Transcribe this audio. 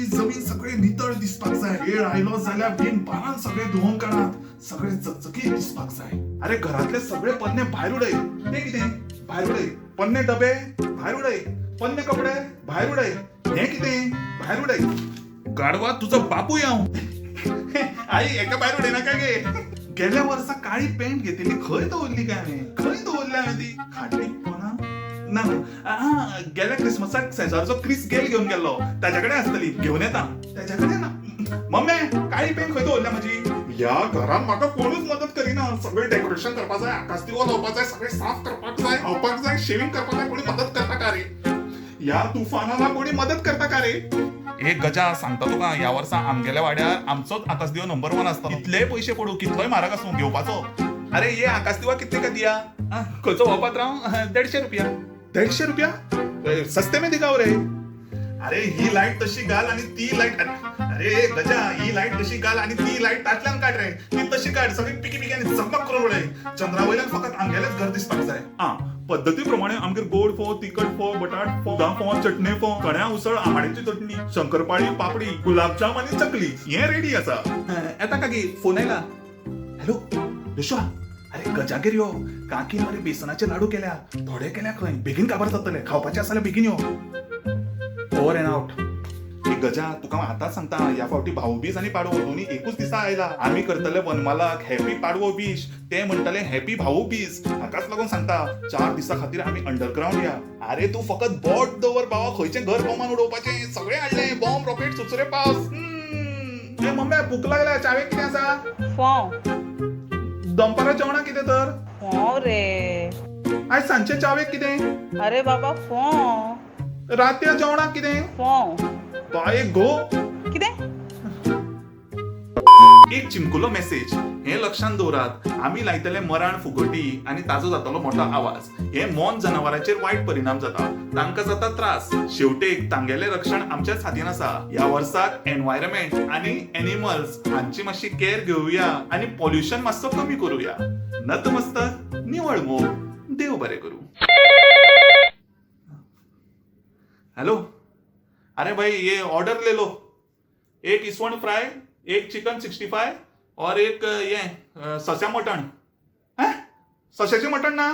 माती जमीन सगळे नितळ दिसपाक जाय. वेळ आयलो जाल्यार बिन पानान सगळे धुवन काडात, सगळे चकचकीत दिसपाक जाय. अरे घरातले सगळे पन्ने भायर उडय. ते कितें भायर उडय, पन्ने डबे भायर उडय, पन्ने कपडे भायर उडय, हे कितें भायर उडय. गाडवा तुजो बापूय हांव. आई एका भायर उडयनाका गे. गेल्या वर्सा काळी पेंट घेतिल्ली खंय दवरली काय हांवें? खंय दवरल्या हांवें ती? खाटीक पोना ना ना. आ, गेल्या क्रिसमसाक शेजारचो क्रिस गेल घेवन गेल्लो, ताच्या कडेन आसतली, घेवन येता. ताच्या कडेन ना. मम्मी काळी पेंट खंय दवरल्या म्हजी? ह्या घरान म्हाका कोणूच मदत करिना. सगळें डेकोरेशन करपाक जाय, आकाश दिवो लावपाक जाय, सगळें साफ करपाक जाय, खावपाक जाय, शेविंग करपाक जाय, कोणी मदत करता का रे? ह्या तुफानाला कोणी मदत करता का रे? एक गजा सांगता तुका, ह्या वर्सा आमगेल्या वाड्यार आमचोच आकाशदिवो नंबर वन आसता. कितलेय पयशे पडू, कितलोय म्हारग आसूं, घेवपाचो. अरे ये आकाशदिवा कितले का दिया? खंयचो हो पात्रांव? 150 रुपया. 150 रुपया? सस्ते में दिगाव रे. अरे ही लायट तशी घाल आणि ती लायट. अरे गजा ही लायट तशी घाल आणि ती लायट तातल्यान काड रे, ती तशी काड, सगळी पिकी पिकी आनी चकमक करून उडय. चंद्रा वयल्यान फकत आमगेलेच घर दिसपाक जाय. आ पद्दती प्रमाणे आमगेर गोड फोव, तिखट फोव, बटाट फोव, दुदा फोव, चटणे फोव, कण्या उसळ, आमाड्याची चटणी, शंकरपाळी, पापडी, गुलाबजाम आनी चकली हे रेडी आसा. येता काकी, फोन आयला. हॅलो यशवा, अरे गजागेर यो, काकीन मरे बेसनाचे लाडू केल्या, थोडे केल्या खंय, बेगीन काबार जातले, खावपाचे आसा जाल्यार बेगीन यो. Over and out. गजा तुका हांव आतांच सांगता, ह्या फावटी भाऊबीज आनी पाडवो दोनी एकूच दिसा आयला. आमी करतले वनमालाक हॅपी पाडवो बीज, ते म्हणटले हॅपी भाऊ बीज. हाकाच लागून सांगता, 4 दिसां खातीर आमी अंडरग्रावंड या. अरे तूं फकत बोट दवर भावा, खंयचें घर बॉमान उडोवपाचें सगळें हाडलें, बॉम्ब रॉकेट सुरसुरे पावस. ए मम्मी भूक लागल्या, चावेक कितें आसा? फोव. दनपारा जेवणाक कितें तर? फोव रे. आयज सांजचे चावेक कितें? अरे बाबा फोव. रातया जेवणाक कितें? फोव. बाये गो. कितें? एक चिमकुलो मेसेज, हे लक्षांत दवरात, आमी लायतले मराण फुगोटी आनी ताजो जातलो मोठो आवाज, हे मौन जनावरांचेर वायट परिणाम जाता, तांकां जाता त्रास. शेवटेक तांगेलें रक्षण आमच्याच हातीन आसा. ह्या वर्साक एनवायरमेंट आनी एनिमल्स हांची मातशी केअर घेवया आनी पॉल्युशन मातसो कमी करूया. नतमस्तक, निवळ मोग, देव बरें करूं. हॅलो, अरे भाई ये ऑर्डर ले लो, एक इसवण फ्राय, एक चिकन 65 और एक ये सस्या मटण. हैं, सस्याचें मटण ना?